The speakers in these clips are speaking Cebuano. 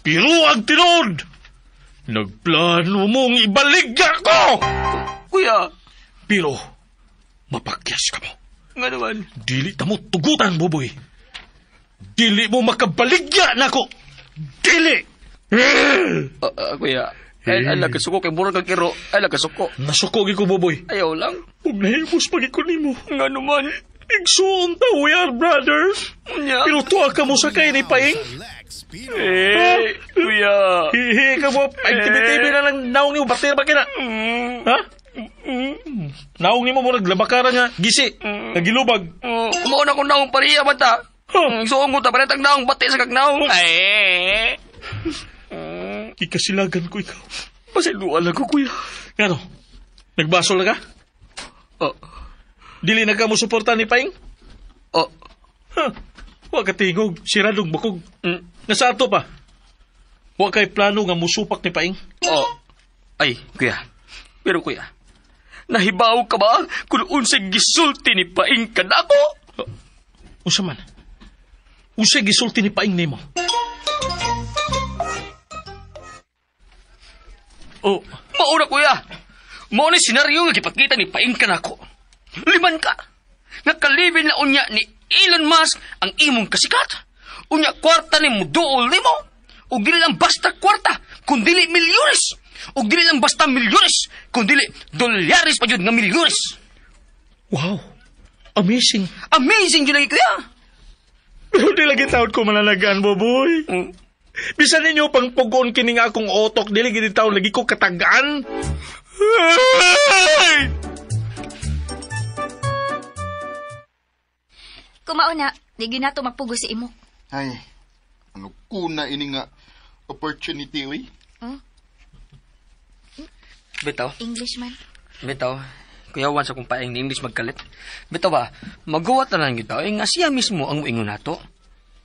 Pero ang tinuod, nagplano mong ibaligya ko! Kuya, Pero, mapakyas ka mo. Nga naman. Dili ta mo tugutan, Buboy. Dili mo makabaligya nako. Dili! Kuya, ay, ay, kasuko kay murag kang kiro. Ay, kasuko. Nasuko gi ko, Buboy. Ayaw lang. Ug nahimos pag ko nimo. Nga naman. Igsuon ta, we are brothers. Nya. Pero tuwa ka mo sa kay ni Paing. Eh, kuya. Hihi ka mo. Ay, tibi-tibi na lang naong nimo. Bater ba kina? Ha? Naong nimo mo naglabakaran nga. Gisi. Nagilubag. Kumaon ako naong pariya man ta. Huh. Suong ko ta, paretag naong, bati sa kag naong. Ay. Ikasilagan ko ikaw. Pasayloan lang ko, kuya. Ngano? Nagbasol na ka? Oh, Dili na ka mo suporta ni Paing? oh. Ha? Wa ka tingog, siradong bukog. Mm. Nasa ato pa. Wa kay plano nga musupak ni Paing. Oh. Ay, kuya. Pero kuya, nahibaw ka ba kung unsay gisulti ni Paing kanako? Unsa man? Unsay gisulti ni Paing nimo? Oh, Mauna, kuya. Mao ni senaryo nga gipakita ni Paing kanako. Liman ka. Nakalibin na unya ni Elon Musk ang imong kasikat. Unya kwarta ni muduol nimo. Ug dili lang basta kwarta, kundili milyones. Ug dili lang basta milyones, kundili dolyares pa jud nga milyones. Wow. Amazing. Amazing jud lagi, kuya. Pero di lagi taon ko mananagan, Boboy. Bisan ninyo pang pugon kini nga akong otok, dili gid taon lagi ko katagaan. Ay! Kumao na, di ginato magpugo si imo. Ay, ano kuna ini nga opportunity, uy? Bitaw. English man. Bitaw. Kuya Juan sa kong paeng ni English magkalit. Bitaw ba, magawa tanan gyud eh, nga siya mismo ang muingon nato.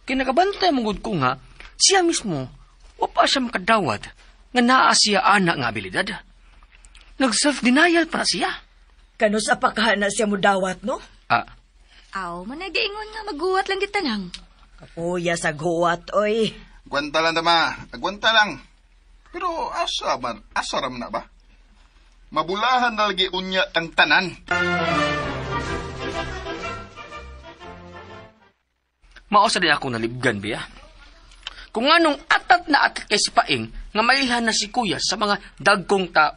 Kay nakabantay mo gud ko nga, siya mismo, wa pa siya makadawat nga naa siya ana nga abilidad. Nag-self-denial pa na siya. Kano sa pakahana siya mo dawat, no? Ah, Aw, managaingon nga maguwat lang kita nang. Kapuya sa guwat, oy. Agwanta lang dama, agwanta lang. Pero asa man, asa ram na ba? Mabulahan na lagi unya ang tanan. Mao sa di ako nalibgan biya. Kung anong atat na atat kay si Paing nga mailhan na si Kuya sa mga dagkong ta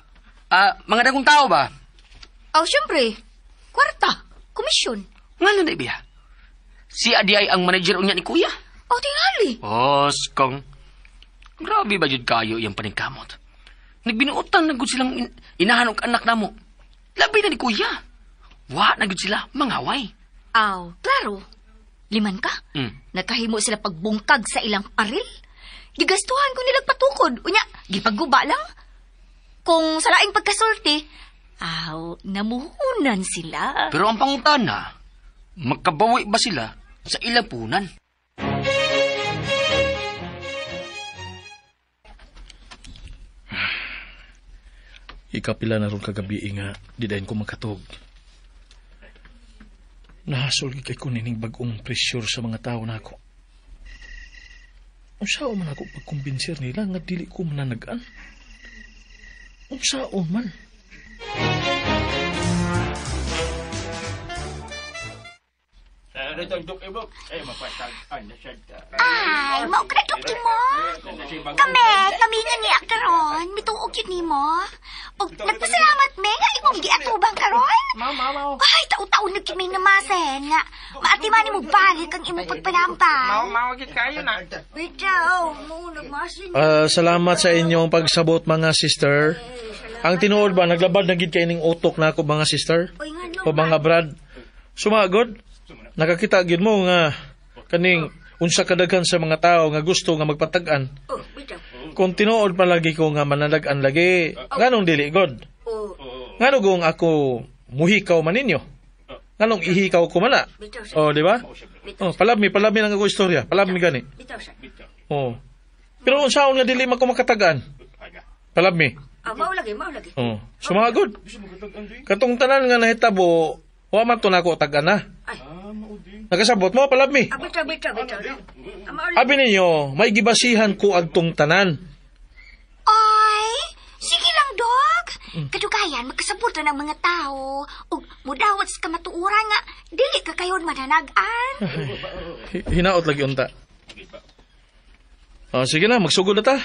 mga dagkong tao ba? Aw, syempre. Kwarta, komisyon. Ngano na biya? Si Adi ay ang manager unya ni Kuya. Aw, tingali. Oskong. Grabe ba jud kayo iyang paningkamot? Nagbinuotan na gud silang inahan og anak namo. Labi na ni Kuya. Wa na gud sila mangaway. Aw, klaro. Liman ka. Nakahimo sila pagbungkag sa ilang paril. Gigastuhan ko nilang patukod. Unya, gipagguba lang. Kung sa laing pagkasulti, aw, namuhunan sila. Pero ang pangutana, makabawi ba sila sa ilang punan? Ikapila na ron kagabi nga, di dayon ko makatog. Nahasol gid kay ko nining bag-ong pressure sa mga tao nako. Unsaon man ako pagkumbinser nila nga dili ko mananagan? Unsaon man? Ay, mao ka na mo. Kami, kami nga niya karon, mituog yun nimo. Og nagpasalamat me nga imong giatubang karon. Ay, tao-tao na kami namasen nga. Maatiman nimo balik ang imong pagpanampal. Mao gid kayo na. Bitaw, mo nagmasin. Salamat sa inyong pagsabot, mga sister. Ang tinuod ba, naglabad na gid kay ning utok na ako, mga sister. Oy, nga no. O mga brad. Sumagod, nakakita gid mo nga kaning unsa kadaghan sa mga tao nga gusto nga magpatag-an. Oh, bitaw. Kung tinuod palagi ko nga manalag-an lagi, nganong dili god? Oh, Ngano kung ako muhikaw man ninyo? Nganong ihikaw ko man na? bitaw sa. Oh, di ba? Oh, palabmi, palabmi lang ako istorya. Palabmi gani. Bitaw sa. Oh. Pero unsaon nga dili man ko makatagaan? Palabmi. Ah, mao lagi, mao lagi. Oh. Sumagod. Katong tanan nga nahitabo, wa man to nako tag-an na. Ay. Nakasabot mo, palab mi. Bitaw. Abi ninyo, may gibasihan ko adtong tanan. Ay, sige lang, Dok. Kadugayan, magkasabot na ng mga tao. Ug mudawat sa kamatuoran nga, dili ka kayon mananag-an. Hinaot lagi unta. Ah, sige na, magsugod na ta.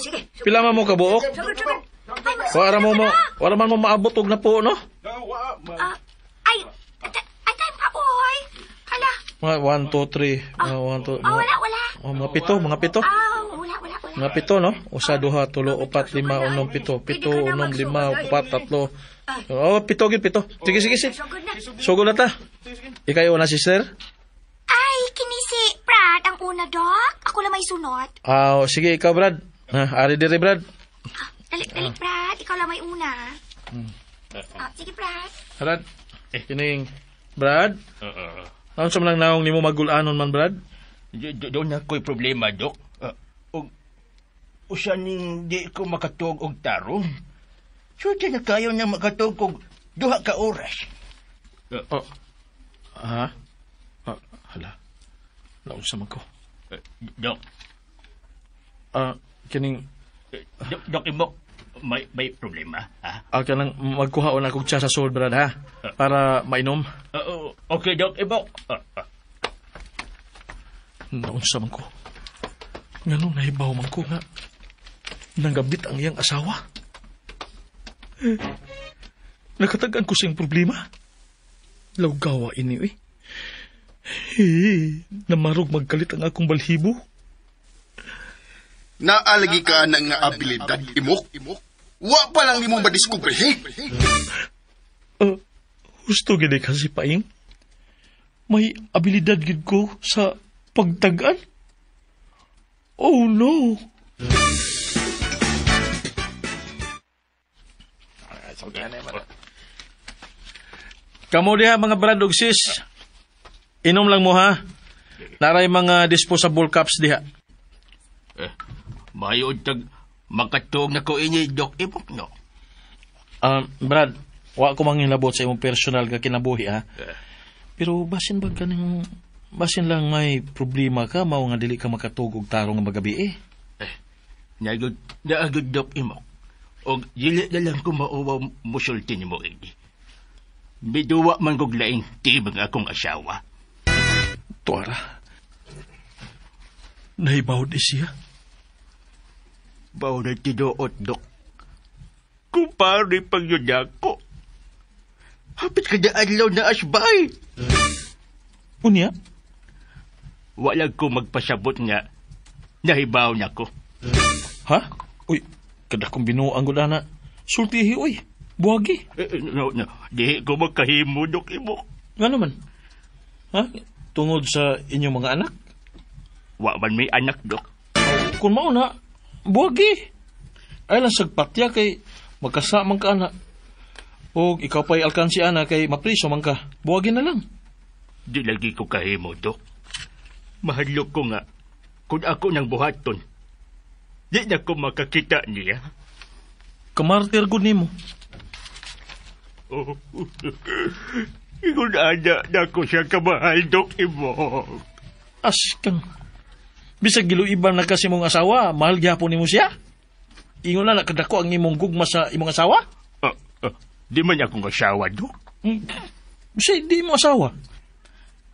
Sige. Pila man mo kabuok? Sugod. Ay, magsugod Wala na mo ka mo, na. wala man mo maabot og na po, no? Ay, ay, time pa, oy. Hala. Mga 1 2 3, mga 1 2. Ah, wala. Oh, mga pito, mga pito. Ah, wala. Mga pito, no? Usa, duha, tulo, upat, lima, unom, pito. Pito, unom, lima, upat, tatlo. Oh, pito, gid, pito. Sige. Sugod na. Sugod na ta. Ikaw na si sir? Ay, kini si Brad ang una, Dok. Ako lang may sunod. Ah, sige, ikaw, Brad. Ha, ari diri, Brad. Dali, Brad. Ikaw lang may una. Sige, Brad. Brad. Kining Brad. Naon sa man lang naong nimo magulanon man, Brad? Doon na ko'y problema, Dok. Usa ning di ko makatuog og tarong. Swerte na kayo na makatuog og 2 ka oras. Oh. Ha? Hala. Naunsa man ko. Dok. Kining Dok Imok, may problema, ha? Kanang magkuha na kog tsa sa soul, Brad, ha? Para mainom. Okay, Dok Imok. Naunsa man ko. Nganong nahibaw man ko nga nanggabit ang iyang asawa. Nakatagaan ko siyang problema. Lawgawa ini, eh. Namarog magkalit ang akong balhibo. Naalagi ka na nga abilidad, Imok. Wa pa lang nimo madiskubre, he? Husto gid kasi Paing. May abilidad gid ko sa pagtag-an. Oh no! Kamo diha mga brad ug sis. Inom lang mo ha. Naray mga disposable cups diha. Mayo tag makatuog na ko ini Dok Imok, no? Brad, wa ko manghilabot sa imong personal nga kinabuhi ha. Pero basin ba kaning basin lang may problema ka mao nga dili ka makatuog og tarong nga magabi eh. Naagod Dok Imok. Og dili na lang ko mauwaw musulti nimo ini. Biduwa man kog laing tibang akong asawa. Tuara. Nahibaw di siya. Baw na tinuot, Dok. Kumpare pag yun ako. Hapit ka na adlaw na asbay. Unya? Wala ko magpasabot nga nahibaw na ko. Ha? Uy, kada kong binuang ko na. Sultihi, uy. Buwagi. No. Di ko magkahimo, Dok Imok. Nga naman? Ha? Tungod sa inyong mga anak? Wa man may anak, Dok. Kung mauna, buwagi. Ay lang sagpatya kay magkasamang ka, anak. O ikaw pa'y alkansi, ana, kay mapriso man ka. Buwagi na lang. Di lagi ko kahimo, Dok. Mahadlok ko nga, kung ako nang buhaton, di na ko makakita niya. Kamartir gud nimo. Oh. Ingon ana na ko siya kamahal, Dok Imok. As kang. Bisag giluiban na kasi mong asawa, mahal gyapon nimo siya. Ingon na nakadako ang imong gugma sa imong asawa? Di man akong asawa, Dok. Siya, di mo asawa.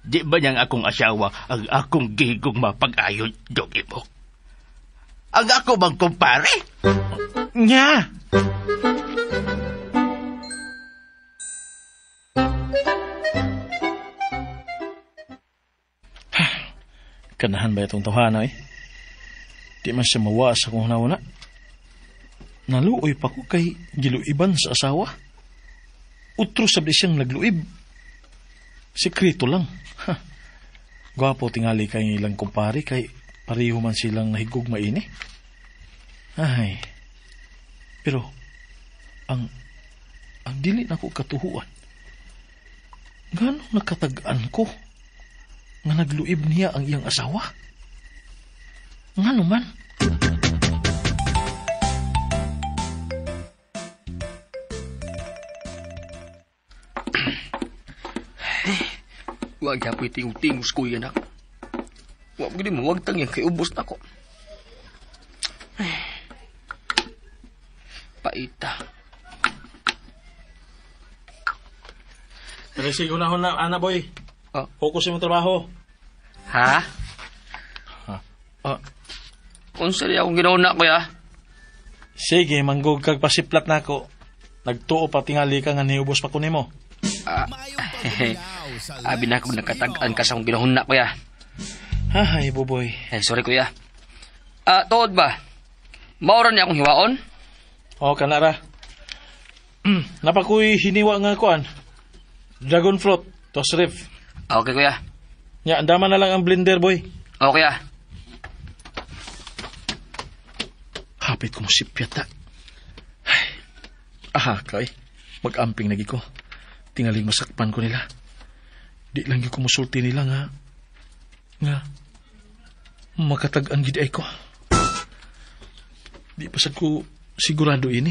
Di ba niyang akong asawa ang akong gihigugma pag-ayon, Dok Imok? Ang ako bang kumpare? Nya! Kanahan ba itong tawhana eh? Di man siya mawa sa kong nauna. Naluoy pa ko kay giluiban sa asawa. Utro sabdi siyang nagluib. Sekreto lang. Ha. Gwapo tingali kay ilang kumpare kay pareho man silang nahigog maini. Ay. Pero ang dili na ko katuhuan. Ngano nakatag-an ko nga nagluib niya ang iyang asawa? Ngano man? Wag yapoy tingog-tingos ko yan ako. Wag gini mo, wag tang yan kay ubos na ko. Ay. Paita. Sige na na, ana boy. Oh. Focus yung trabaho. Ha? Ha? Ah. Unsa di akong ginauna, kuya? Sige, manggog kag pasiplat na ako. Nagtuo pa tingali ka nga niubos pa ko nimo. Abi na akong nakatag-an ka sa akong ginahuna, kuya. Ay, buboy. Eh, sorry, kuya. Tuod ba? Maura niya akong hiwaon? Oo, kanara. Napakoy hiniwa nga kuan. Dragon fruit, tos ref. Okay, kuya. Nya, andama na lang ang blender, boy. Okay, kuya. Hapit ko mo sipyat na. Ay. Aha, kay. Mag-amping nagi ko. Tingaling masakpan ko nila. Di lang yung kumusulti nila nga. Nga. Makatag-an gid ay ko. Di pa sad ko sigurado ini.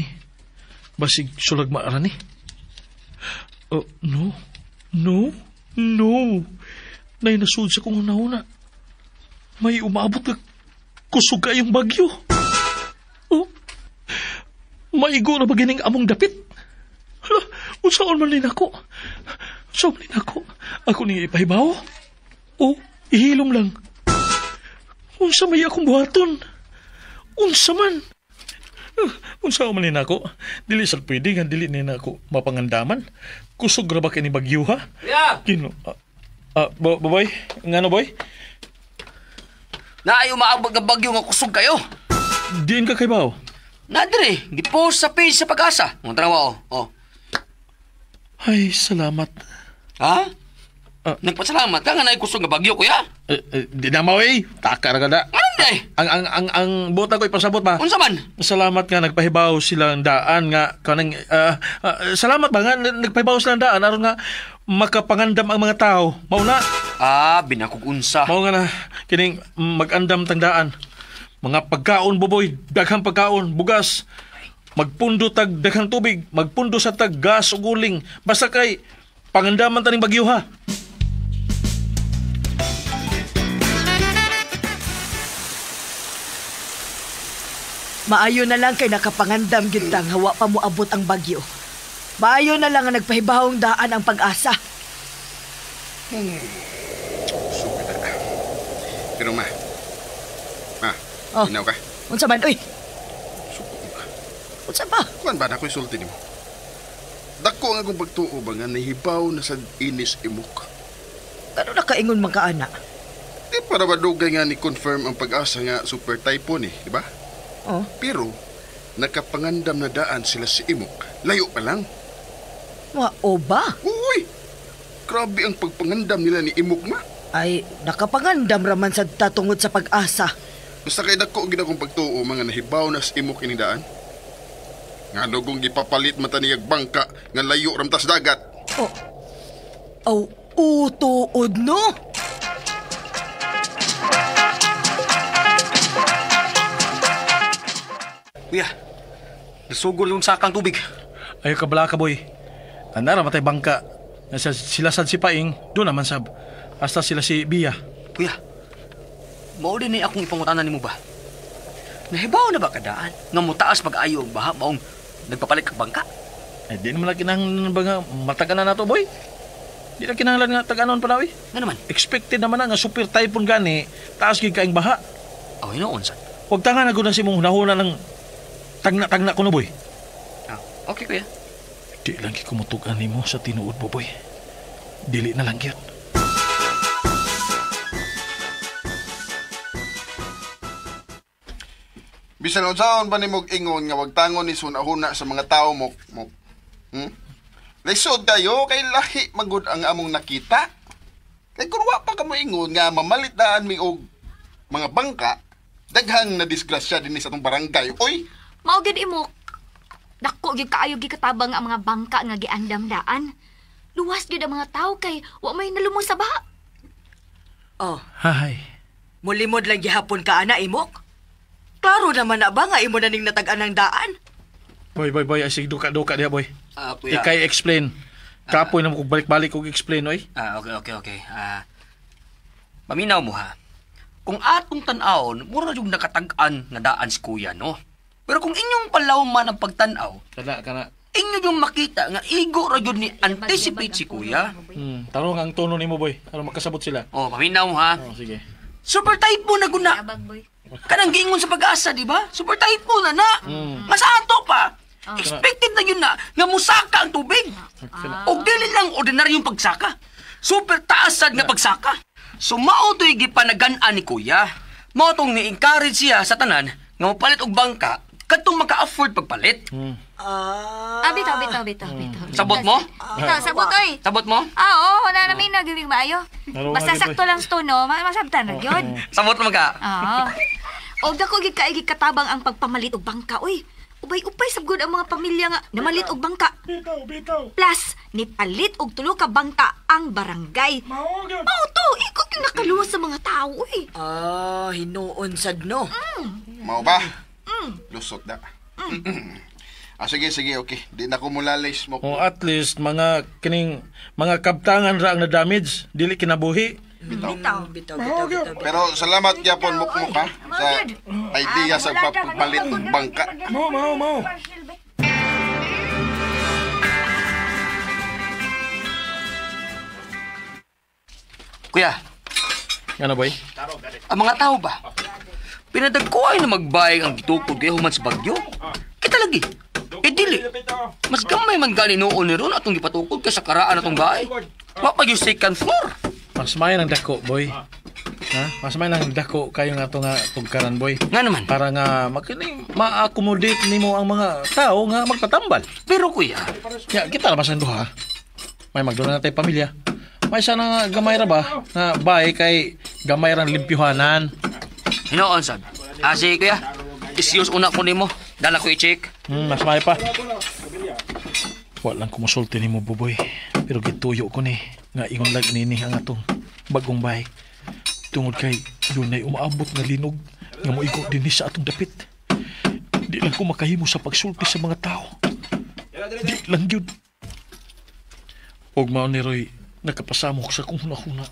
Basig sulag maaran ni. Oh, no. No. No. Nay nasud sa kong una-una. May umaabot na kusog kayong bagyo. Oh. Maigo na ba gining among dapit? Hala, unsaon man din ako? Unsaon man din ako? Ako ni ipahibaw? O, ihilom lang. Unsa may akong buhaton? Unsa man? Unsa man din ako? Dili sa pwede nga dili ni ako mapangandaman. Kusog ra ba kini bagyo ha? Yeah. Kino. Boy, ngano boy? Naay umaabot nga bagyo nga kusog kayo. Diin ka kay baw? Nadre, gipost sa page sa Pag-asa. Ang tanawa, oh. Ay, salamat. Ha? Nagpasalamat ka nga naay kusog nga bagyo, kuya? Di na maway. Taka ra ka da. Anong day? Ang buot ako ipasabot ba? Unsa man? Salamat nga nagpahibaw silang daan nga kanang salamat ba nga nagpahibaw silang daan aron nga makapangandam ang mga tao. Mao na. Binakog unsa. Mao nga na kining magandam tang daan. Mga pagkaon, boboy, daghang pagkaon, bugas, magpundo tag daghang tubig, magpundo sa tag gas ug uling. Basta kay pangandaman taning bagyo ha. Maayo na lang kay nakapangandam gyud tang hawa pa moabot ang bagyo. Maayo na lang ang nagpahibawong daan ang Pag-asa. Super na. Pero ma, oh. Inaw ka? Unsa man, uy? Suko ka. Unsa ba? Kuan ba na ako'y sulti nimo? Dako ang akong pagtuo ba nga nahibaw na sa inis imok. Kano nakaingon man ka, ana? Di para ba dugay nga ni-confirm ang Pag-asa nga super typhoon eh, di ba? Oh. Pero, nakapangandam na daan sila si Imok. Layo pa lang. Mao ba? Uy! Grabe ang pagpangandam nila ni Imok, ma. Ay, nakapangandam raman sa tatungod sa Pag-asa. Basta kay dako gid akong pagtuo mga nahibaw na sa Imok ini daan. Nga dugong gipapalit mata niyag bangka nga layo ramtas dagat. Oh. Aw, utuod no? Kuya, nasugol yung sakang tubig. Ay, kabala ka, boy. Anara matay bangka. Nasa sila sad si Paing, doon naman sab. Hasta sila si Bia. Kuya, mao din ni akong ipangutanan nimo ba? Nahibaw na ba kadaan nga mutaas pag-ayo ang baha maong nagpapalit kag bangka? Eh, di naman na kinahanglan ba nga matagan na nato, boy? Di na kinahanglan nga taganon pa na, oy. Nga naman? Expected naman na nga super typhoon gani, taas gid kaing baha. Aw, hinoon sad. Huwag tanga na gud na si mong hunahuna ng tagna-tagna ko no, boy. Okay, kuya. Di lang kikumutugan nimo sa tinuod mo, boy. Dili na lang yun. Bisan unsaon ba nimog ingon nga wagtangon ni sunahuna sa mga tao mo? Lisod kayo kay lahi magud ang among nakita. Kay kun wa pa kamo ingon nga mamalit daan mi og mga bangka, daghang na disgrasya dinhi sa atong barangay. Oy, mao gid imok. Dako gyud kaayo gikatabang ang mga bangka nga giandam daan. Luwas gyud ang mga tawo kay wa may nalumos sa baha. Oh. Hay. Mulimod lang gihapon ka ana imok. Klaro naman na ba nga imo na ning natag-an ng daan? Boy, boy, boy, ay sige, duka-duka diha, boy. Kuya. Ikay explain. Kapoy na mo kung balik-balik kog explain oy. Okay. Paminaw mo ha. Kung atong tan-awon, mura yung nakatag-an na daan si kuya, no? Pero kung inyong palawman ang pagtan-aw, Kana. inyo yung makita nga igo ra yun ni anticipate si kuya. Tarong ang tono nimo, boy. Aron makasabot sila. Oh, paminaw mo ha. Oh, sige. Super typhoon na guna. Kanang giingon sa pag-asa, di ba? Super typhoon na na. Mas ato pa. Expected na yun na nga musaka ang tubig. Og dili lang ordinaryong pagsaka. Super taasad nga pagsaka. So mao to'y gipanagan-an ni kuya. Mao tong ni-encourage siya sa tanan nga mopalit og bangka kadtong maka-afford pagpalit. Bitaw. Sabot mo? Bitaw, sabot oy. Sabot mo? Oo, wala na may nagawing maayo. Basta sakto lang sto, no? Masabtan na gyud. Sabot mo ka? Oo. Og dako gid kaigi katabang ang pagpamalit og bangka, oy. Ubay-ubay sabgod ang mga pamilya nga namalit og bangka. Bitaw. Plus, nipalit og tulo ka bangka ang barangay. Mao to, ikot yung nakaluwas sa mga tao, oy. Hinuon sad no. Mao ba? Lusot na. Sige, okay. Di na ko mulalis mo. Oh, at least mga kining mga kabtangan ra ang na-damage, dili kinabuhi. Bitaw. Bitaw. Pero salamat gyapon mukmuk ha sa idea sa pagpalit og bangka. Mao. Kuya, Ano, boy? ang mga tao ba? Pinadagko ay na magbayag ang gitukod kay human sa bagyo. Kita lagi. Eh dili. Mas gamay man gani noon ni ron atong gipatukod kay sa karaan atong bahay. Wa pa yung second floor. Mas may nang dako, boy. Ha? Mas may nang dako kayo nga to nga tugkaran, boy. Nga naman. Para nga makining ma-accommodate nimo ang mga tao nga magtatambal. Pero kuya, Ya, kita ra ba duha? May magdula na tayo pamilya. May sana nga gamay ra ba nga bahay kay gamay ra limpyuhanan. Hinoon sad. Sige kuya. Excuse una ko nimo. Dala ko i-check. Mas may pa. Wa lang kumusulti nimo, buboy. Pero gituyo ko ni nga ingon lag nini ang atong bagong bahay. Tungod kay yun ay umaabot nga linog nga moigo dinhi sa atong dapit. Di lang ko makahimo sa pagsulti sa mga tao. Di lang yun. Og mao ni Roy, nakapasamok sa akong hunahuna.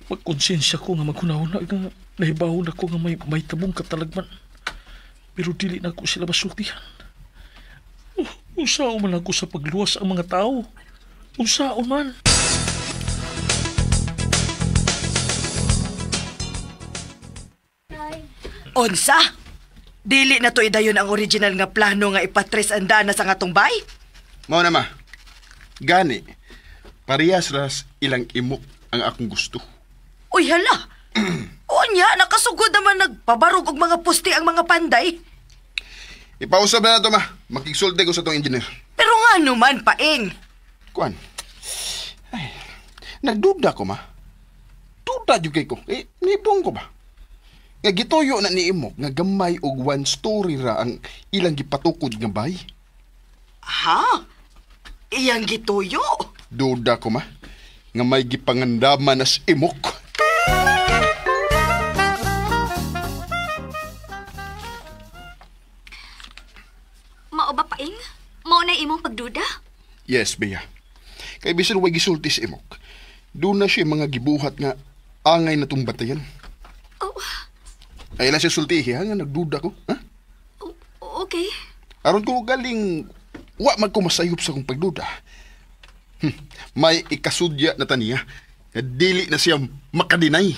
Magkonsensya ko nga maghunahuna nga nahibawon ako nga may tabong katalagman. Pero dili na ako sila masultihan. Unsaon man ako sa pagluwas ang mga tao. Unsaon man. Unsa? Dili na to idayon ang original nga plano nga ipatres ang dana sa ngatong bay? Mao na ma. Gani, parehas ras ilang imok ang akong gusto. Uy, hala. Unya, nakasugod naman nagpabarog og mga puste ang mga panday. Ipausab na nato ma. Makigsulti ko sa tong engineer. Pero nga naman, paing. Kuan. Ay, nagduda ko ma. Duda jud kay ko. Eh, nibong ko ba? Nga gituyo na ni imok nga gamay og one story ra ang ilang gipatukod nga bay. Ha? Iyang gituyo? Duda ko ma. Nga may gipangandaman as imok. Mao ba, paing? Mao na imong pagduda? Yes, Bea. Kay bisan way gisulti si imok. Doon na siya mga gibuhat nga angay na tong batayan. Oh, Ay lang siya sultihi ha, nga nagduda ko. Ha? okay. Aron ko galing wa man ko masayop sa akong pagduda. May ikasudya na taniya nga dili na siya makadinay.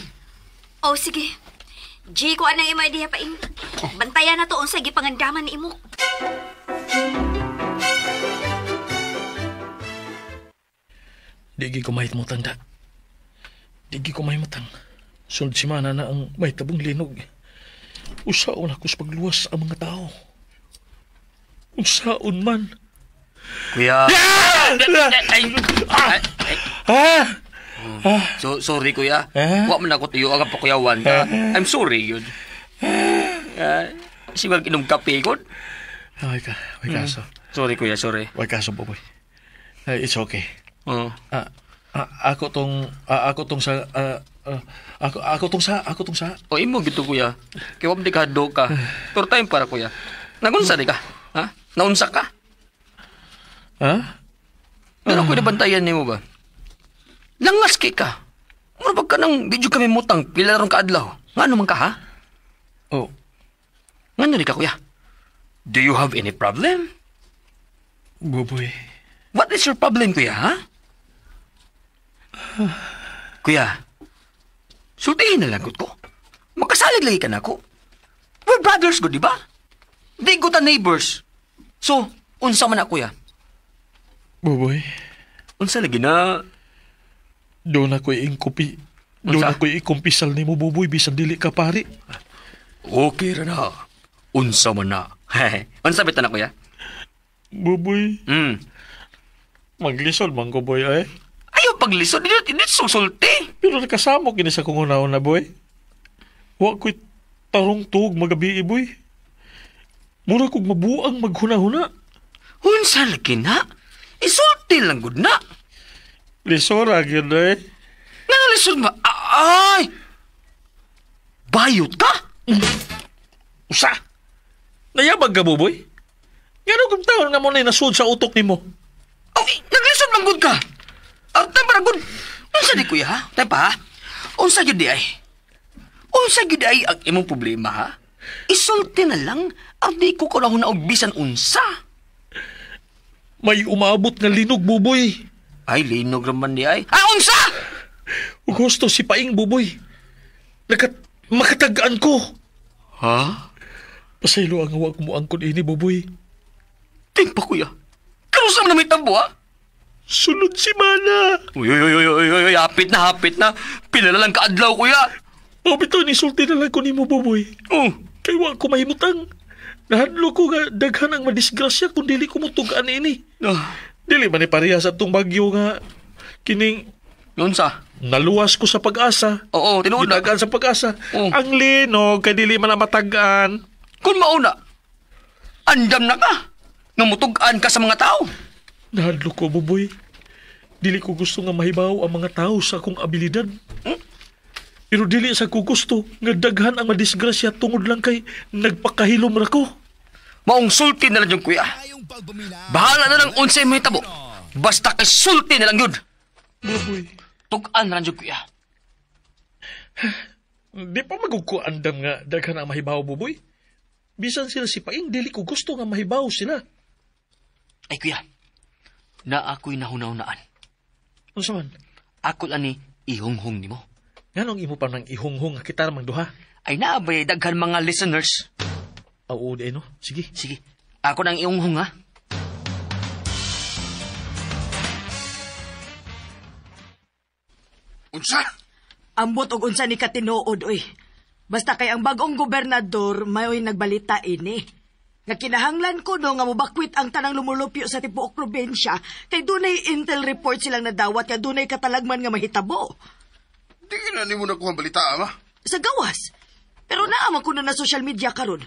Oh, sige. G ko anang imo idea, paing. Bantayan na to unsa gipangandaman ni imok. Di gi ko mahit mo tanda. Di gi ko mahimutang. Sunod simana na ang may tabong linog. Usaon ako sa pagluwas ang mga tao. Unsaon man. Kuya. Ay, ay, Ah! So, sorry kuya. Eh? Wa man ako tuyo ang pakuyawan ka. I'm sorry yun. Siguro inom kape ko. Ay ka, may kaso. Sorry kuya, sorry. May kaso, Boboy. It's okay. Oh. Ako tong sa ako tong sa. O imo gito kuya. Kay wa man di ka do ka. Tour time para kuya. Nagunsa di ka? Ha? Naunsa ka? Ha? Pero ko nabantayan nimo ba? Langas kay ka. Mura pag ka nang di jud kami mutang pila ron kaadlaw. Ngano man ka ha? Oh, Ngano ni ka kuya? Do you have any problem? Buboy. What is your problem, kuya, ha? Kuya, sultihin na lang ko. Magkasalig lagi ka na ako. We're brothers go, di ba? Di go ta neighbors. So, unsa man na, kuya? Buboy. Unsa lagi na? Doon ako'y ingkupi. Doon Unsa? ako'y ikumpisal nimo Buboy bisan dili ka pari. Okay ra na. Unsa man na. Unsa bitaw na, kuya? Buboy. Maglisod man ko, boy, ay. Ayaw paglisod. Di susulti. Pero nakasamo kini sa kong una-una, boy. Wa ko'y tarong tuog magabi, boy. Mura kog mabuang maghuna-huna. Unsa lagi na? Isulti lang gud na. Lisora, gyud, eh. Nga lisod ba? Ay! Bayot ka? Usa! Nayabag ka, Buboy? Ngano kung taon nga mo na nasud sa utok nimo? Oh, naglisod man gud ka. Arta para gud. Unsa di kuya ha? Tay pa ha? Unsa gyud di ay? Unsa gyud ay ang imong problema ha? Isulti na lang. Ang di ko kulahon na og bisan unsa. May umaabot nga linog, Buboy. Ay, linog raman di ay. Ah, unsa? Ug husto si Paing, Buboy. Makatagaan ko. Ha? Pasaylo ang wa ko moangkon ini, Buboy. Ting pa, kuya. Karusa man na may tambo, ha? Sulod si Mana. Uy, uy, uy, uy, uy, uy, hapit na, hapit na. Pila na lang kaadlaw, kuya. O, bitaw, nisulti na lang ko nimo, Buboy. Oh. Kay wa ko mahimutang. Nahadlo ko nga daghan ang madisgrasya kung dili ko mutugaan ini. Ah, Dili man ni pareha sa atong bagyo nga kining unsa? naluwas ko sa pag-asa. Oo, tinuod na. Gitagaan sa pag-asa. Oo. Ang linog kay dili man na matagaan. Kung mauna, andam na ka. Nga mutug-an ka sa mga tao. Nahadlo ko, Buboy. Dili ko gusto nga mahibaw ang mga tao sa akong abilidad. Pero dili sa ko gusto nga daghan ang madisgrasya tungod lang kay nagpakahilom ra ko. Maong sulti na lang yung kuya. Bahala na lang unsay may tabo. Basta kay sulti na lang yun. Buboy. Tug-an na lang yun, kuya. Di pa magugko andam nga daghan ang mahibaw, Buboy. Bisan sila si Paing, dili ko gusto nga mahibaw sila. Ay, kuya. Na ako'y nahunaunaan. Unsa man? Ako lang ni ihunghong nimo. Nganong imo pa nang ihunghong nga kita mang duha? Ay naabay daghan mga listeners. Oo, di no? Sige. Sige. Ako nang ihunghong ha. Unsa? Ambot og unsa ni katinuod oy. Basta kay ang bagong gobernador mayo'y nagbalita ini. Nga kinahanglan ko no nga mobakwit ang tanang lumulupyo sa tibuok probensya kay dunay intel report silang nadawat nga dunay katalagman nga mahitabo. Di na nimo nakuha ang balita, ama. Sa gawas. Pero naa man kuno na social media karon.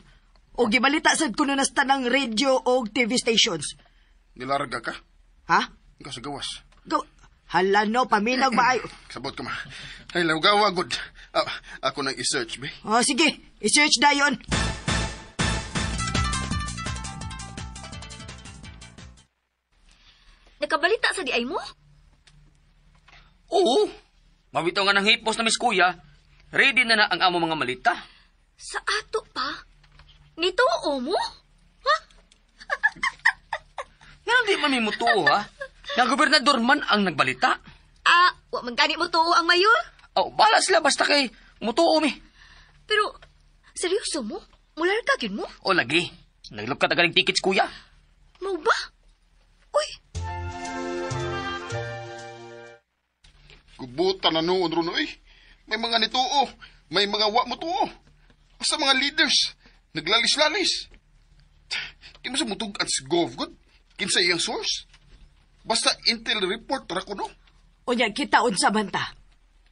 O gibalita sad kuno na sa tanang radio o TV stations. Nilarga ka? Ha? Ikaw sa gawas. Gaw Hala no, paminaw ba ay? Sabot ka ma. Ay, lawgawa, good. Ah, ako nang i-search, be. Oh, sige, i-search dayon. Nakabalita sa di ay mo? Oo. Mabitaw nga ng hipos na mis kuya. Ready na na ang amo mga malita. Sa ato pa? Nituo mo? Ha? Nga di man may mutuo ha. Nga gobernador man ang nagbalita. Ah, wa man gani mo tuo ang mayor? Oh, bala sila basta kay mutuo mi. Pero, seryoso mo? Mular ka gyud mo? O lagi. Naglok ka tagaling tickets kuya. Mau ba? Uy, Kubutan na noon ron, eh. May mga nituo. May mga wa mo tuo. Basta mga leaders. Naglalis-lalis. Kinsa mutug at si Gov, good? Kinsa iyang source? Basta intel report ra ko, no? Unya, kita unsa man ta.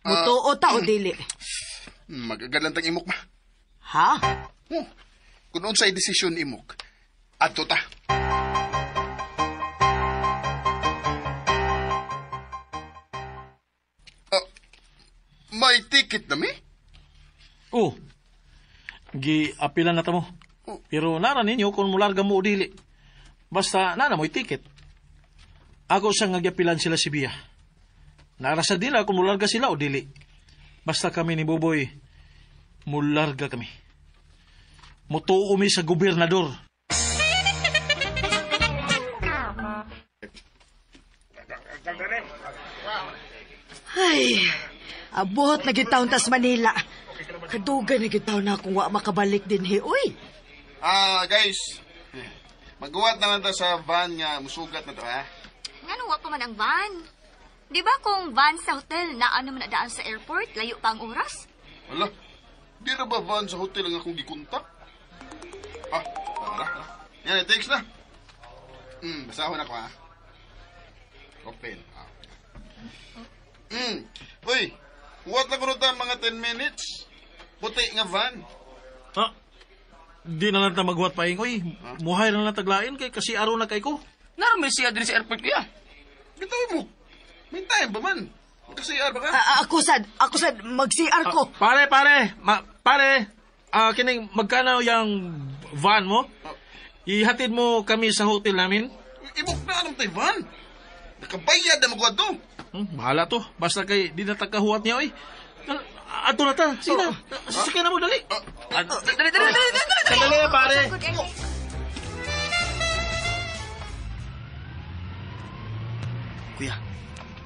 Mutuo ta o dili. Magagad lang tang imok, ma. Ha? Oh, kung unsay desisyon imok, adto ta. Ah, may ticket na mi? Oh. Gi-apilan na ta mo. Pero nara ninyo kung mularga mo o dili. Basta nana mo'y ticket. Ako sa nga giapilan sila si Bia. Naarasa nila kung mularga sila o dili. Basta kami ni Buboy, mularga kami. Mutuo mi sa gobernador. Ay, abot na gyud taon tas Manila. Kadugay na gyud taon na akong wa makabalik din he. Uy, Ah, guys. Maguwat na lang ta sa van nga musugat na to, ha? Ngano wa pa man ang van? Di ba kung van sa hotel na ano man na daan sa airport, layo pa ang oras? Ala, di na ba van sa hotel ang akong gikontak? Ah, tara. Yan, text na. Basahon ako, ha? Open. Ah. Uy, huwat na kuno ta mga 10 minutes. Puti nga van. Ha? Di na lang ta maghuwat paing. Uy, muhay na lang taglain kay kasi araw na kay ko. Naramay siya din sa airport, kuya. Gitawin mo. May time ba man? Kasi ba ka? Ah, ako sad mag-CR ko. Pare, pare, pare. Kining magkano yung van mo? Ihatid mo kami sa hotel namin. Ibok na anong tay van? Nakabayad na magwa to. Bahala to. Basta kay di na tagkahuwat niya, oy. Ato na ta. Sige na. Sasakyan na mo, dali. Dali, dali, dali, dali, dali. Sandali, pare. Kuya,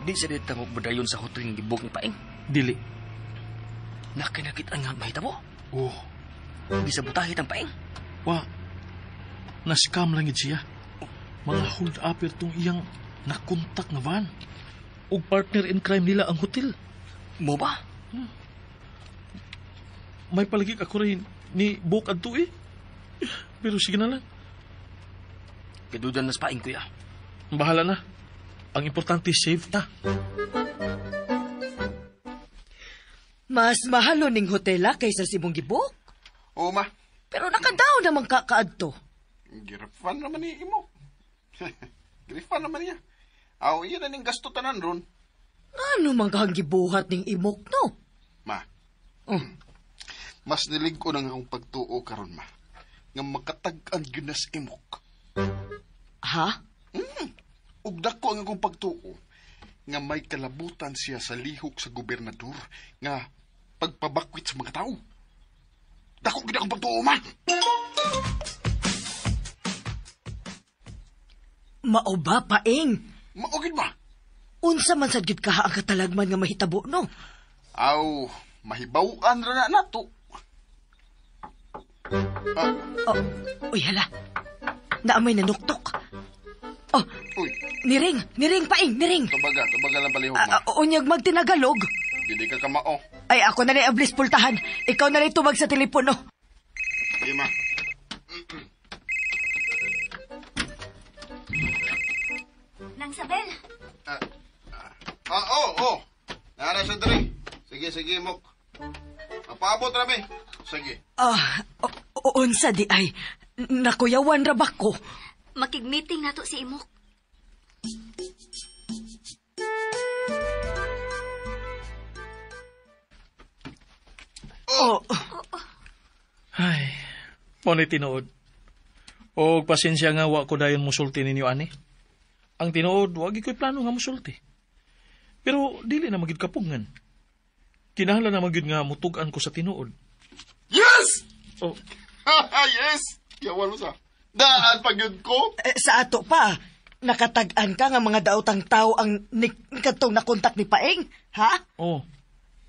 di sa dito mo badayon sa hotel ng gibok ni Paing. Dili. Nakinakit ang nga mahitabo. Oh, Di sa butahit ang Paing. wa. Na-scam lang yun siya. Mga hold upper tong iyang nakontak nga van. Og partner in crime nila ang hotel. Mo ba? May palagik ako rin ni book adto eh. Pero sige na lang. Kadudan na sa Paing, kuya. Bahala na. Ang importante, safe ta. Mas mahalo ning hotela kaysa sa imong gibok. Oo, ma. Pero nakadaw naman ka kaadto. Girifan naman ni imo. Girifan naman niya. Aw, iyan na ning gasto tanan ron. Ano man kang gibuhat ning imok no? Ma. Oh. Mas nilig-on ang akong pagtuo karon ma. Nga makatag-an gyud na sa imok. Ha? Ug dako ang akong pagtuo nga may kalabutan siya sa lihok sa gobernador nga pagpabakwit sa mga tao. Dako gyud akong pagtuo, ma. Mao ba, Paing? Mao gyud ma. Unsa man sad gyud kaha ang katalagman nga mahitabo no? Aw, mahibaw-an ra na nato. Ah, Oh, uy hala. Naamay nanuktok. Oh, uy, niring, niring Paing, niring. tubaga, tubaga lang palihog, ma. Ah, unyag magtinagalog. Dili ka kamao. Ay, ako na rin ablis pultahan. Ikaw na rin tumag sa telepono. Sige, ma. Nang Sabel, Ah, oh, oh. Nara siya diri. Sige, sige, Mok. Mapaabot rami. Sige. Ah, unsa di ay. Nakuyawan ra ba ko? Makig-meeting nato si Imok. Oh, Ay, mo ni tinuod. Og pasensya nga wa ko dayon musulti ninyo ani. Ang tinuod, wa gyud ko'y plano nga musulti. Pero dili na magyud kapugngan. Kinahanglan na magyud nga mutug-an ko sa tinuod. Yes! Oh, Yes! Yawan mo sa. Daan pag yun ko. Eh, sa ato pa, nakatag-an ka nga mga daotang tao ang katong nakontak ni Paeng, ha? Oh.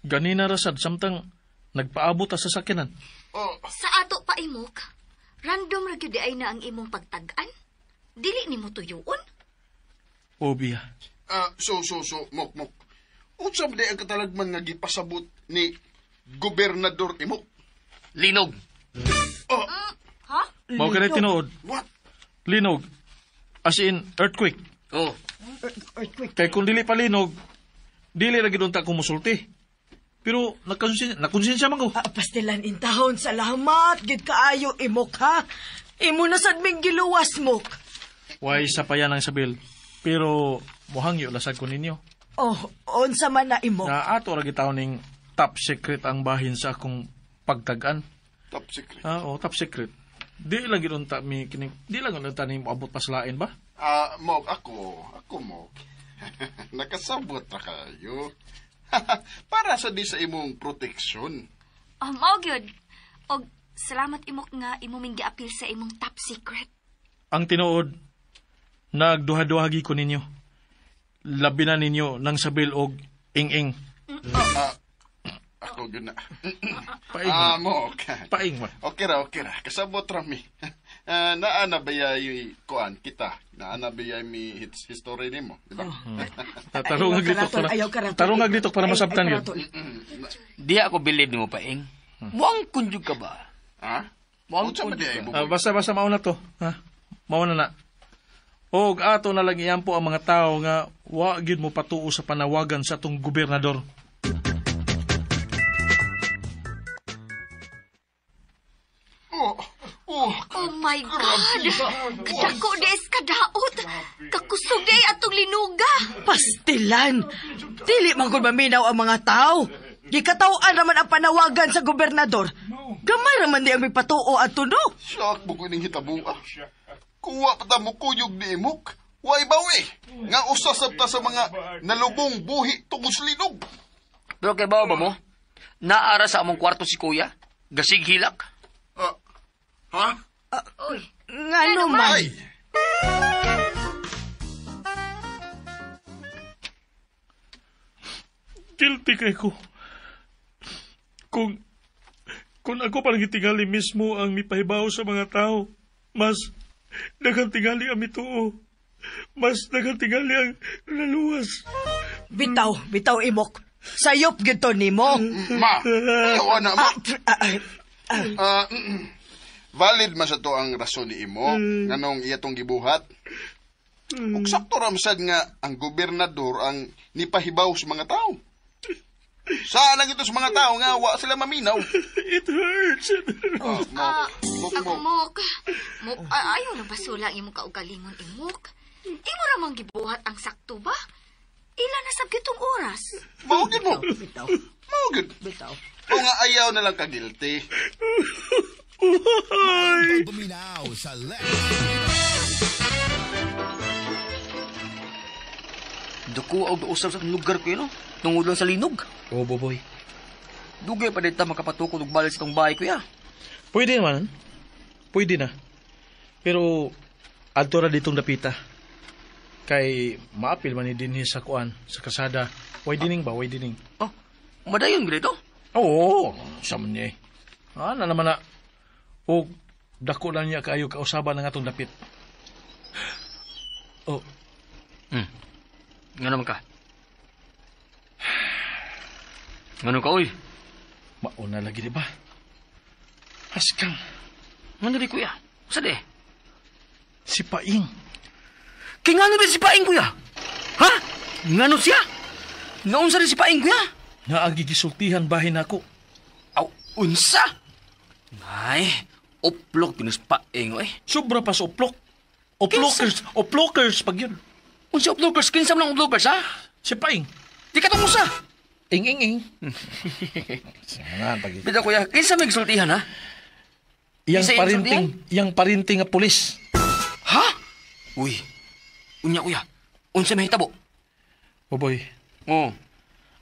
Ganina ra sad samtang nagpaabot ta sa sakyanan. Oh, Sa ato pa Imok, random ra gyud ay na ang imong pagtag-an. Dili nimo tuyuon. Oh, biya. So, Mok, Mok. Unsa man ang katalagman nga gipasabot ni Gobernador Imok? Linog. Oh, Ha? Mao kani tinuod. what? Linog. As in earthquake. Oh, Earthquake. Kay kung dili pa linog, dili ra gyud unta ko musulti. Pero nakonsensya man ko. Ah, pastilan in taon, salamat, gid kaayo Imok, ha? Imo na sad ming giluwas, Mok. Way sa pa yan ang sabil. Pero muhangyo lasag ko ninyo. Oh, unsa man na Imok? Na ato ra gitaw ning top secret ang bahin sa akong pagtag-an. Top secret. Ah, oh, top secret. Di lang ginunta mi kining, di lang ginunta ni moabot pa sa lain ba? Mok, ako mok. Nakasabot ra kayo. Para sa di sa imong proteksyon. Oh, mao gyud. Og salamat imok nga imo ming giapil sa imong top secret. Ang tinuod, nagduha-duhagi ko ninyo. Labi na ninyo nang sabil og ing-ing. Ako gyud na. Paing man. Mok. Paing man. Okay ra. Kasabot ra mi. Naa na ba yay kuan kita? Naa na ba yay mi history nimo, di ba? Tarong aglitok para. Tarong aglitok para masabtan yun. Di ako believe nimo Paing. Muang kunjug ka ba? Ha? Muang Unsa man di ay buboy? Basta mauna to, ha? Mauna na. Og ato na lang iampo ang mga tao nga wa gyud mo patuo sa panawagan sa atong gobernador. Oh my God! Kadako des kadaot! Kakusog day atong linuga! Pastilan! Dili man gud maminaw ang mga tao. Gikataw-an naman ang panawagan sa gobernador. Gamay raman di ang mipatuo ato no. Shock mo ko ining hitabua. Kuwa pa ta mo kuyog ni imok. Way bawi! Nga usasab ta sa mga nalubong buhi tungod sa linog. Pero kay bawa ba mo? Naara sa among kwarto si kuya? Gasig hilak? Ha? Uy, Ngano man? Ay! Guilty kay ko. Kung ako parang itingali mismo ang mipahibaw sa mga tao, mas daghang tingali ang mituo. Mas daghang tingali ang naluwas. Bitaw imok. Sayop gyud to nimo. Ma! Ayaw na, ma! Valid man sa to ang rason ni imo nganong iya tong gibuhat. Ug sakto ra man sad nga ang gobernador ang nipahibaw sa mga tao. Saan lang ito sa mga tao nga wa sila maminaw. It hurts. Oh, mok, Ako, mok. Mok. Mok, ayaw na basula ang imong kaugalingon, imok. Imo ra mang gibuhat ang sakto ba? Ila na sab gitong oras. Mao gyud mo. Bitaw. Mao gyud. Bitaw. O nga ayaw na lang ka guilty. Why? Buminaw sa left. Duko og usab sa lugar ko yun, no? Tungod lang sa linog. Oh, boboy. Dugay pa dito makapatukod og balik sa tong bahay, kuya. Pwede naman. Pwede na. Pero adto ra ditong dapita. Kay maapil man ni dinhi sa kuan, sa kasada. Widening ba? Widening. Oh, madayon gyud ito. Oo, sa man niya eh. Na naman na. O, dako lang niya kaayo kausaban ng atong dapit. Oh. Nga naman ka? Ngano ka, uy? Mauna lagi, di ba? Haskang. Ngano di, kuya? Sa di? Si Paing. Kaya ngano di si Paing, kuya? Ha? Ngano siya? Naunsa di si Paing, kuya? Naagi gisultihan bahin ako. Aw, unsa? Ay, uplok yun si Paing, oy. Sobra pa sa uplok. Uplokers, uplokers pag yun. Unsa uplokers? Kinsa man ang uplokers, ha? Si Paing. Di ka tong usa. Ing, ing, ing. Saan, pag... Bitaw, kuya, kinsa may gisultihan, ha? Yang yang parinting nga pulis. Ha? Uy, unya, kuya. Unsa may hitabo? Boboy. Oo.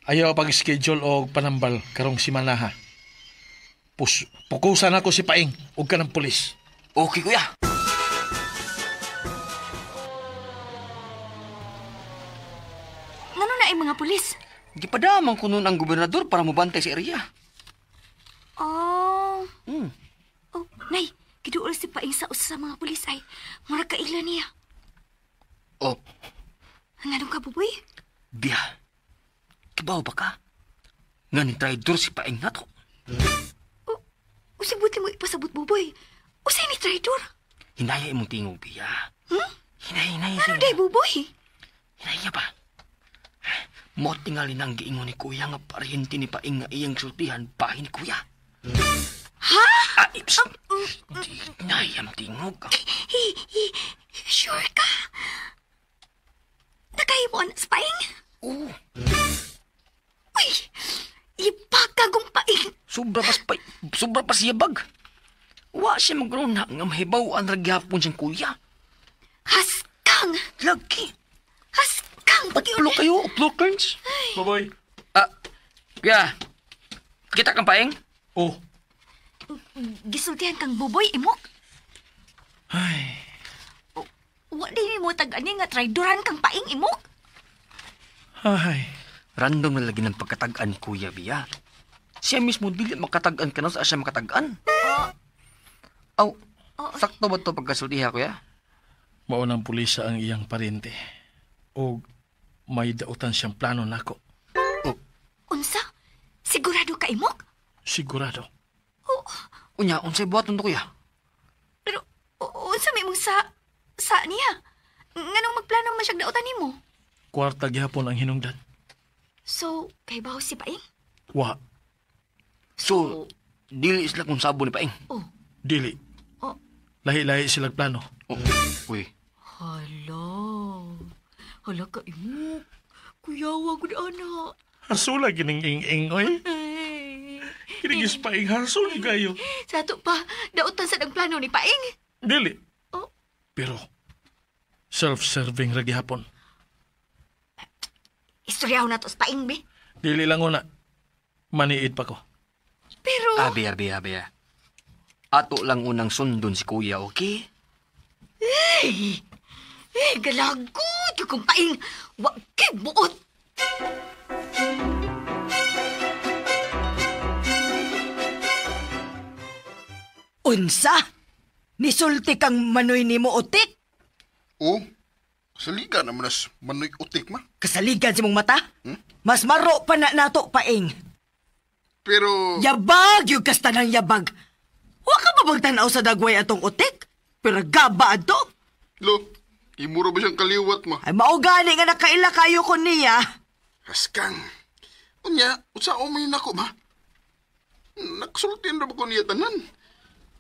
Ayaw pag-schedule og panambal karong simana, ha. Pukusan ako si Paing og kanang pulis. Okay, kuya. Ngano na ay mga pulis? Gipadamang ko nun ang gobernador para mobantay sa area. Oh. Mm. Oh, nay, giduol si Paing sa usa sa mga pulis ay mura kaila niya. Oh. Nganong ka, Buboy? Biya. Kibaw ba ka? Nga ni traidor si Paing nato. Oh, usabuti mo ipasabot, Buboy. Usay ni traidor? Hinaya imong tingog, Biya. Hmm? Hinaya. Ano day, Buboy? Hinaya ba? Mo tingali nang giingon ni Kuya nga paryente ni Paing nga iyang sultihan bahin ni Kuya. Ha? Ah, ips. Hinaya ang tingog. Sure ka? Nakahimo na sa Paing? Oo. Uy! Ipakagong Paing! Sobra pa siyabag. Wa Wa siya magruna nga mahibaw ang ragyapon siyang kuya. Haskang! Lagi. Haskang! Uplo kayo, uplo, Kerns. Baboy. Ah, kuya. Kita kang paeng? Oh. Gisultihan kang Buboy, Imok. Ay. Wa din mo tag-ani nga trayduran kang paing, Imok. Ay. Random na lagi ng pagkatag-an, Kuya Bia. Siya mismo dili makatag-an ka na sa siya makatag-an. Aw, sakto ba ito pagkasultiha, Kuya? Mao ng pulisa ang iyang parente. O may dautan siyang plano nako. Unsa? Sigurado ka, Imok? Sigurado. Unya, unsay buhaton to, Kuya? Pero, unsa may mong sa niya? Nganong magplano man siyang dautan nimo? Kwarta gihapon ang hinungdan. So, kay baho si Paing? Wa, So, dili sila kung sabo ni Paeng. Oh. dili. Oh. Lahi-lahi silang plano. Oh. Uy, Hala. Hala ka, Imok. Kuyawa, gud ana. Hasula gining ing-ing, oy. Ay. Kinigis paing hasol kayo. Sa ato pa, dautan sa ang plano ni Paing. Dili. Oh. Pero, self-serving ra gihapon. Istoryaho na to sa Paing, be. Dili lang una. Maniid pa ko. Pero, Abi, abi, abi. Ato lang unang sundon si Kuya, okay? Eh, galagot yung kong Paing. Wa kay buot. Unsa? Nisulti kang manoy nimo utik? Oh, saliga naman as manoy utik ma. Kasaligan si mong mata? Mas maro pa na nato, Paeng. Pero, Yabag yung kasta ng yabag. Wa ka ba bang tanaw sa dagway atong utik? Pero gaba ato. Lo, imuro ba siyang kaliwat ma? Ay maugani nga nakaila kayo ko niya. Haskang. Unya, unsa may nako ma? Naksultin ra ba ko niya tanan?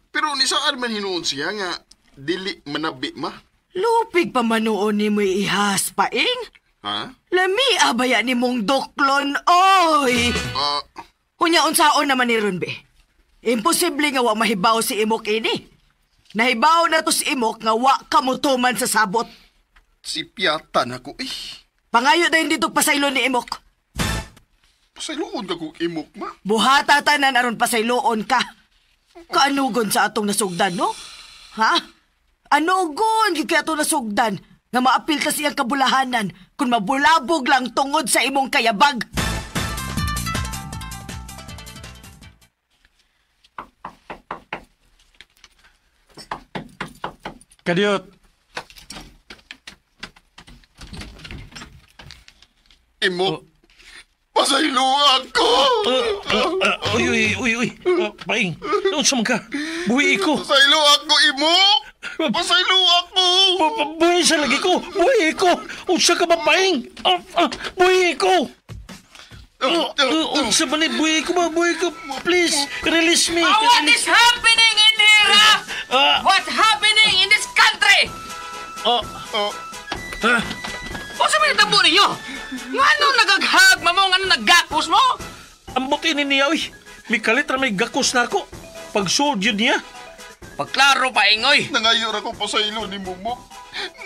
Pero ni saan man hinuon siya nga dili manabi ma? Lupig pa manuon ni mo ihas, Paeng. Ha? Lami abaya ni mong doklon, oy! Ah, Unya unsaon naman ni Ron, be? Imposible nga wa mahibaw si Imok ini. Nahibaw na to si Imok nga wa kamutuman sa sabot. Si Piata na ko eh. Pangayo dayon dito pasaylo ni Imok. Pasayloon ka kong Imok ma. Buhata tanan aron pasayloon ka. Kaanugon sa atong nasugdan, no? Ha? Anugon gyud kay atong nasugdan nga maapil ka siyang kabulahanan kung mabulabog lang tungod sa imong kayabag. Kadiyot. Imok. Pasaylo ako. Uy, uy, uy, uy. Paing, unsa man ka? Buhi ko. Pasaylo ako, Imok. Pasaylo ako. Buhi sa lagi ko. Buhi ko. Unsa ka ba, Paing? Buhi ko. Unsa ba ni? Buhi ko ba? Buhi ko. Please, release me. What is happening in here? What's happening in this country? Unsa may natabo ninyo? Ngano nagaghag mo? Ngano nagakos mo? Ambot ini niya, uy. May kalit ra may gakos na ako. Pag-sold yun niya. Pagklaro pa, Ingoy. Nangayo ra ko pasaylo ni Mumok.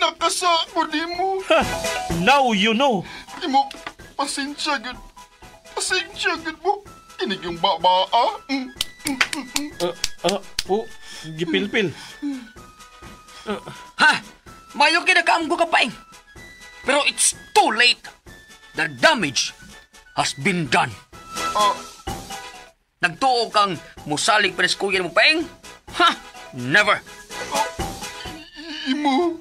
Nakasa ko ni mo. Ha, now you know. Imok, pasensya gud. Pasensya gud mo. Kinig yung baba, ah. Oh, gipilpil. Ha? Mayo kinakaamgo ka pa, Ing. Pero it's too late. The damage has been done. Nagtuo kang musalig pa ni kuya mo, Paeng? Ha? Never. Imo.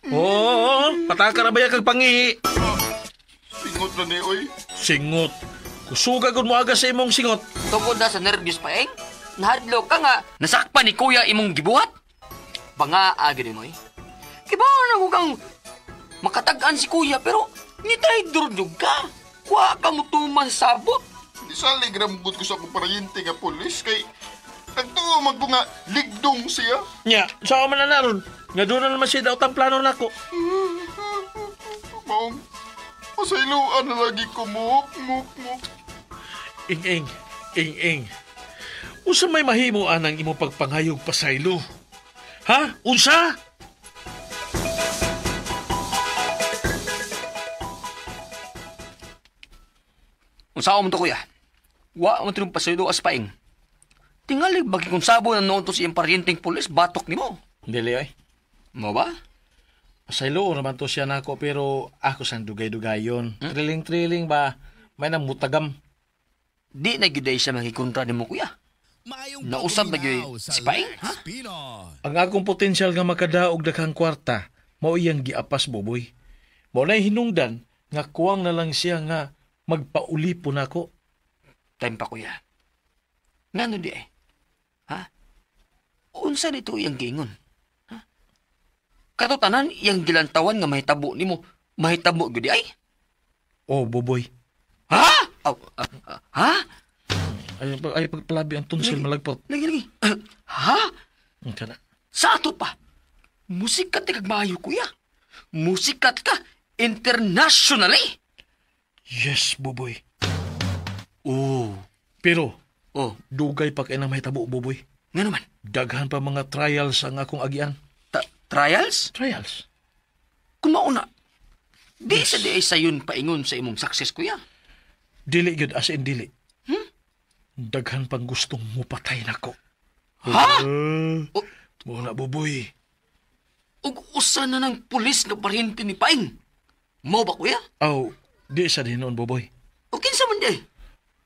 Oo, pataka ra ba kag pangihi? Singot na ni, oy. Singot. Kusuga gud mo aga sa imong singot. Tungod na sa nervyos, Paeng, nahadlo ka nga, nasakpan ni kuya imong gibuhat. Banga agad mo, eh. Kibaw na ko kang makatag-an si kuya, pero ni traidor jud ka. Wa ka mo tuman sa sabot. Nisalig ramgot ko sa akong parayente nga pulis kay nagtuo man ko nga ligdong siya. Nya, sa man na naron. Nga doon na naman siya daw tang plano nako. Maong, pasayloan na lagi ko, muk, muk, muk. Ing, ing, ing, ing. Unsa may mahimo anang imong pagpangayog pasaylo? Ha? Unsa? Unsa mo to, kuya? Wa mo tinong pasaylo as paing. Tingalig bagi kung sabo na noon to sa iyang paryenteng pulis, batok nimo. Dili ay. Mo ba? Pasaylo naman to siya nako pero ako sang dugay-dugayon. Triling-triling ba? May nang mutagam. Di na gyud siya magikontra nimo, kuya. Nausab na gyud si Paing, ha? Ang akong potensyal nga makadaog daghang kwarta, mao iyang giapas, Buboy. Mao na'y hinungdan nga kuwang na lang siya nga magpauli po nako. Time pa, kuya. Ngano di ay? Ha? Unsa nito iyang giingon? Ha? Katutanan iyang gilantawan nga mahitabo nimo, mahitabo gyud di ay? Oh, Buboy. Ha? Aw, ha? Ay, pagpalabi ang tonsil malagpot. Lagi, lagi. Ha? Ang kana. Sa ato pa. Musikat ka maayo, kuya. Musikat ka internationally. Yes, Buboy. Oh. Pero, Oh, dugay pa kay nang mahitabo, Buboy. nga naman. Daghan pa mga trials ang akong agian. Trials? Trials? Kung mauna, di sa di ay sayon paingon sa imong success, kuya. Dili gyud, as in dili. Daghan pang gustong mupatay nako. Ha? Oh. Muna, Buboy. Ug usa na ng pulis nga paryente ni Paing. Mo ba, kuya? Aw, di sa din noon, Buboy. O kinsa man di?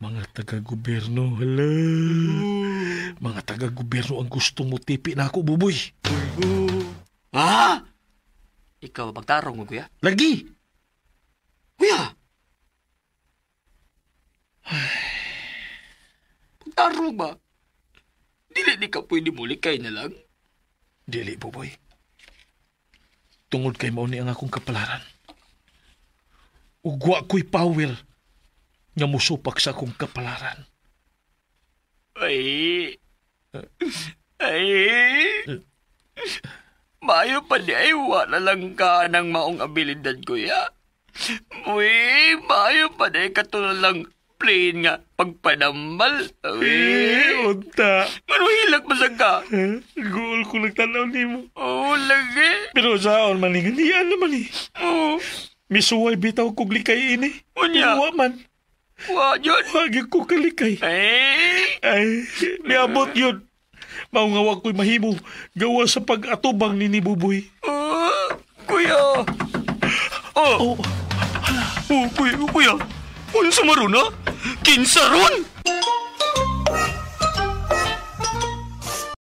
Mga taga-gobyerno, hala. Mga taga-gobyerno ang gustong mutipi na ako, Buboy. Ha? Ikaw pagtarong mo, kuya? Lagi! Kuya! Pagtarong ba? Dili di ka pwede mulikay na lang? Dili, Buboy. Tungod kay mao ni ang akong kapalaran. Ugwa ko'y power nga musupak sa akong kapalaran. Ay. Ay. Maayo pa di ay wala lang ka ng maong abilidad, kuya. Uy, maayo pa di katulad lang plain nga pagpanambal. Uy, unta. Ano hilak masag ka? Gool ko nagtanaw nimo. Oo, lagi. Pero saon man ni, niyan naman eh. Oo. Misuway bitaw kog likay ini. Unya. Wa man. Wa yun. Wagi ko kalikay. Ay. Ay, niabot yun. Mao nga wa ko'y mahimo gawa sa pag-atubang ni Buboy. Oh, kuya. Oh. Oh. Oh, kuya, kuya. Kuya sa maruna? Kinsa ron?